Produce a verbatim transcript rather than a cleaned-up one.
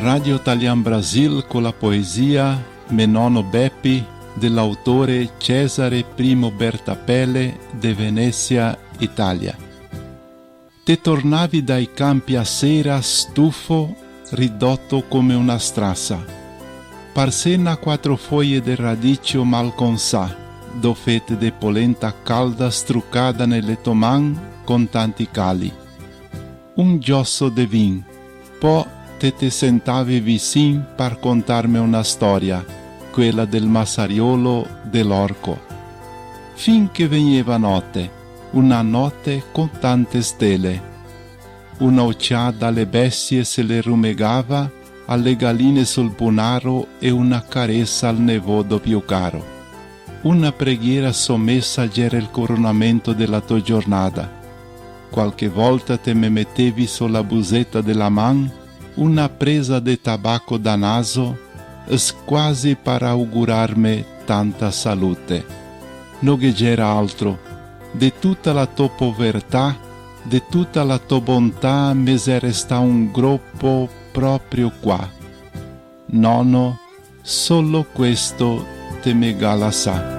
Radio Talian Brasil co la poesia Me nono Bepi de l'autore Cesare Primo Bertapelle de Venesia, Italia. Te tornavi dai campi a sera stufo, ridoto come una strasa. Parsena quatro foie de radicio mal consà, do fete de polenta calda strucada nele to man con tanti cali. Un gioso de vin, po te te sentavi visin par contarme una storia, quela del masariolo de l'orco. Fin che vegneva note, una note con tante stele. Una ociada ale bestie se le rumegava, ale galine sul punaro e una caresa al nevodo più caro. Una preghiera somesa gera el coronamento de la to giornada. Qualche volta te me metevi so la buseta de la man, una presa de tabaco da naso, squasi par augurarme tanta salute. No ghe gera altro, de tuta la to povertà, de tuta la to bontà, me xe restà un gropo proprio qua. Nono, solo questo te me ga lasà.